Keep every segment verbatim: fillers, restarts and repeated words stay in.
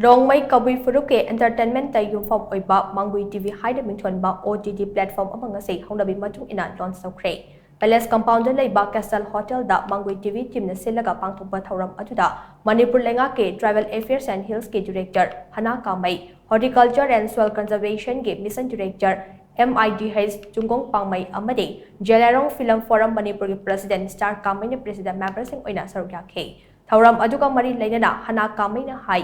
ꯔꯣꯡꯃꯩ ꯀꯕꯨꯏ ꯐꯨꯔꯨꯞꯀꯤ entertainment ꯇ ꯌꯨꯝꯐꯝ ꯑꯣꯏꯕ ꯃꯪꯒꯨꯏ ꯇꯤ ꯚꯤ ꯍꯥꯏꯅ ꯃꯤꯡꯊꯣꯟꯕ ꯑꯣ ꯇꯤ ꯇꯤ platform ꯑꯃ ꯉꯁꯤ ꯍꯧꯅꯕꯤ ꯃꯇꯨꯡ ꯏꯟꯅ launch ꯇꯧꯈ꯭ꯔꯦ꯫ Palace compound ꯗ ꯂꯩꯕ Castle Hotel ꯗ ꯃꯪꯒꯨꯏ ꯇꯤ ꯚꯤ team ꯅ ꯁꯤꯜꯂꯒ ꯄꯥꯡꯊꯣꯛꯄ ꯊꯧꯔꯝ ꯑꯗꯨꯗ ꯃꯅꯤꯄꯨꯔ ꯂꯩꯉꯥꯛꯀꯤ Tribal Affairs and Hills ꯀꯤ director Hana Kamei, Horticulture and Soil Conservation ꯒꯤ mission director M I D H Chunggong Pangmei ꯑꯃꯗꯤ ꯖꯦꯂꯥꯏꯔꯣꯡ Film Forum ꯃꯅꯤꯄꯨꯔꯒꯤ president ꯁ꯭ꯇꯥꯔ ꯀꯥꯃꯩꯅ president member ꯁꯤꯡ ꯑꯣꯏꯅ ꯁꯔꯨꯛ ꯌꯥꯈꯤ꯫ ꯊꯧꯔꯝ ꯑꯗꯨꯒ ꯃꯔꯤ ꯂꯩꯅꯅ ꯍꯅꯥ ꯀꯥꯃꯩꯅ ꯍꯥꯏ,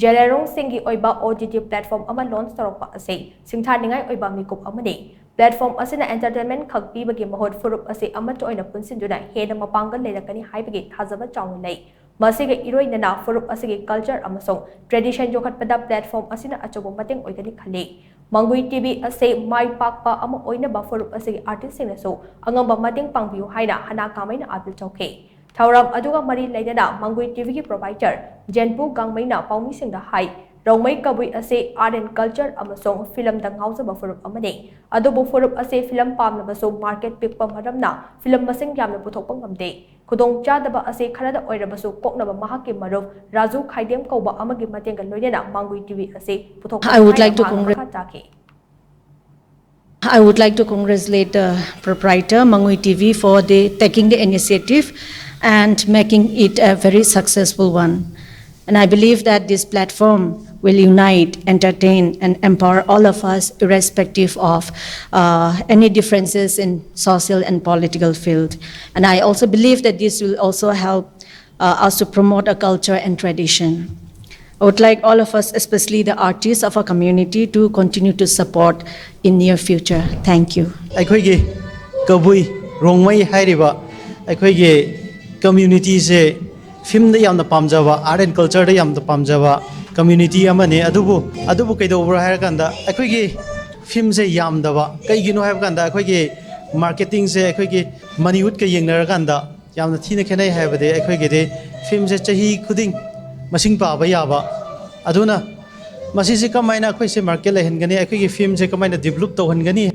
ꯖꯦꯂꯥꯏꯔꯣꯡꯁꯤꯡꯒꯤ ꯑꯣꯏꯕ ꯑꯣ ꯇꯤ ꯇꯤ platform ꯑꯃ launch ꯇꯧꯔꯛꯄ ꯑꯁꯤ ꯁꯤꯡꯊꯥꯅꯤꯡꯉꯥꯏ ꯑꯣꯏꯕ ꯃꯤꯀꯨꯞ ꯑꯃꯅꯤ꯫ Platform ꯑꯁꯤꯅ entertainment ꯈꯛ ꯄꯤꯕꯒꯤ ꯃꯍꯨꯠ ꯐꯨꯔꯨꯞ ꯑꯁꯤ ꯑꯃꯠꯇ ꯑꯣꯏꯅ ꯄꯨꯟꯁꯤꯟꯗꯨꯅ ꯍꯦꯟꯅ ꯃꯄꯥꯡꯒꯜ ꯂꯩꯔꯛꯀꯅꯤ ꯍꯥꯏꯕꯒꯤ ꯊꯥꯖꯕ ꯆꯥꯎꯅ ꯂꯩ꯫ ꯃꯁꯤꯒ ꯏꯔꯣꯏꯅꯅ ꯐꯨꯔꯨꯞ ꯑꯁꯤꯒꯤ culture ꯑꯃꯁꯨꯡ tradition ꯌꯣꯛꯈꯠꯄꯗ platform ꯑꯁꯤꯅ ꯑꯆꯧꯕ ꯃꯇꯦꯡ ꯑꯣꯏꯒꯅꯤ ꯈꯜꯂꯤ꯫ ꯃꯪꯒꯨꯏ ꯇꯤ ꯚꯤ ꯑꯁꯤ ꯃꯥꯏ ꯄꯥꯛꯄ ꯑꯃ ꯑꯣꯏꯅꯕ ꯐꯨꯔꯨꯞ ꯑꯁꯤꯒꯤ artist ꯁꯤꯡꯅꯁꯨ ꯑꯉꯝꯕ ꯃꯇꯦꯡ ꯄꯥꯡꯕꯤꯌꯨ ꯍꯥꯏꯅ ꯍꯅꯥ ꯀꯥꯃꯩꯅ appeal ꯇꯧꯈꯤ꯫ ꯊꯧꯔꯝ ꯑꯗꯨꯒ ꯃꯔꯤ ꯂꯩꯅꯅ ꯃꯪꯒꯨꯏ ꯇꯤ ꯚꯤ ꯒꯤ proprietor ꯖꯦꯟꯄꯨ ꯒꯥꯡꯃꯩꯅ ꯄꯥꯎꯃꯤꯁꯤꯡꯗ ꯍꯥꯏ, ꯔꯣꯡꯃꯩ ꯀꯕꯨꯏ ꯑꯁꯤ art and culture ꯑꯃꯁꯨꯡ film ꯗ ꯉꯥꯎꯖꯕ ꯐꯨꯔꯨꯞ ꯑꯃꯅꯤ꯫ ꯑꯗꯨꯕꯨ ꯐꯨꯔꯨꯞ ꯑꯁꯤ film ꯄꯥꯝꯂꯕꯁꯨ market ꯄꯤꯛꯄ ꯃꯔꯝꯅ film ꯃꯁꯤꯡ ꯌꯥꯝꯅ ꯄꯨꯊꯣꯛꯄ ꯉꯝꯗꯦ꯫ ꯈꯨꯗꯣꯡꯆꯥꯗꯕ ꯑꯁꯤ ꯈꯔꯗ ꯑꯣꯏꯔꯕꯁꯨ ꯀꯣꯛꯅꯕ ꯃꯍꯥꯛꯀꯤ ꯃꯔꯨꯞ ꯔꯥꯖꯨ ꯈꯥꯏꯗꯦꯝ ꯀꯧꯕ ꯑꯃꯒꯤ ꯃꯇꯦꯡꯒ ꯂꯣꯏꯅꯅ ꯃꯪꯒꯨꯏ ꯇꯤ ꯚꯤ ꯑꯁꯤ ꯄꯨꯊꯣꯛꯄꯅꯤ I would like ꯍꯥꯏꯅ to ꯃꯍꯥꯛꯅ congrat- ꯃꯈꯥ ꯇꯥꯈꯤ꯫ I would like to congratulate the proprietor, Mangui T V, for the, taking the initiative and making it a very successful one. And I believe that this platform will unite, entertain, and empower all of us, irrespective of uh, any differences in social and political field. And I also believe that this will also help uh, us to promote a culture and tradition. I would like all of us, especially the artists of our community, to continue to support in near future. Thank you. ꯑꯩꯈꯣꯏꯒꯤ ꯀꯕꯨꯏ ꯔꯣꯡꯃꯩ ꯍꯥꯏꯔꯤꯕ ꯑꯩꯈꯣꯏꯒꯤ community ꯁꯦ film ꯗ ꯌꯥꯝꯅ ꯄꯥꯝꯖꯕ, art and culture ꯗ ꯌꯥꯝꯅ ꯄꯥꯝꯖꯕ community ꯑꯃꯅꯤ꯫ ꯑꯗꯨꯕꯨ ꯑꯗꯨꯕꯨ ꯀꯩꯗꯧꯕ꯭ꯔꯥ ꯍꯥꯏꯔꯀꯥꯟꯗ ꯑꯩꯈꯣꯏꯒꯤ film ꯁꯦ ꯌꯥꯝꯗꯕ ꯀꯩꯒꯤꯅꯣ ꯍꯥꯏꯕ ꯀꯥꯟꯗ ꯑꯩꯈꯣꯏꯒꯤ marketing ꯁꯦ ꯑꯩꯈꯣꯏꯒꯤ ꯃꯅꯤꯋꯨꯗꯀ ꯌꯦꯡꯅꯔꯀꯥꯟꯗ ꯌꯥꯝꯅ ꯊꯤꯅ ꯈꯦꯠꯅꯩ ꯍꯥꯏꯕꯗꯤ ꯑꯩꯈꯣꯏꯒꯤꯗꯤ film ꯁꯦ ꯆꯍꯤ ꯈꯨꯗꯤꯡ ꯃꯁꯤꯡ ꯄꯥꯕ ꯌꯥꯕ꯫ ꯑꯗꯨꯅ ꯃꯁꯤꯁꯦ ꯀꯃꯥꯏꯅ ꯑꯩꯈꯣꯏꯁꯦ market ꯂꯩꯍꯟꯒꯅꯤ, ꯑꯩꯈꯣꯏꯒꯤ film ꯁꯦ ꯀꯃꯥꯏꯅ develop ꯇꯧꯍꯟꯒꯅꯤ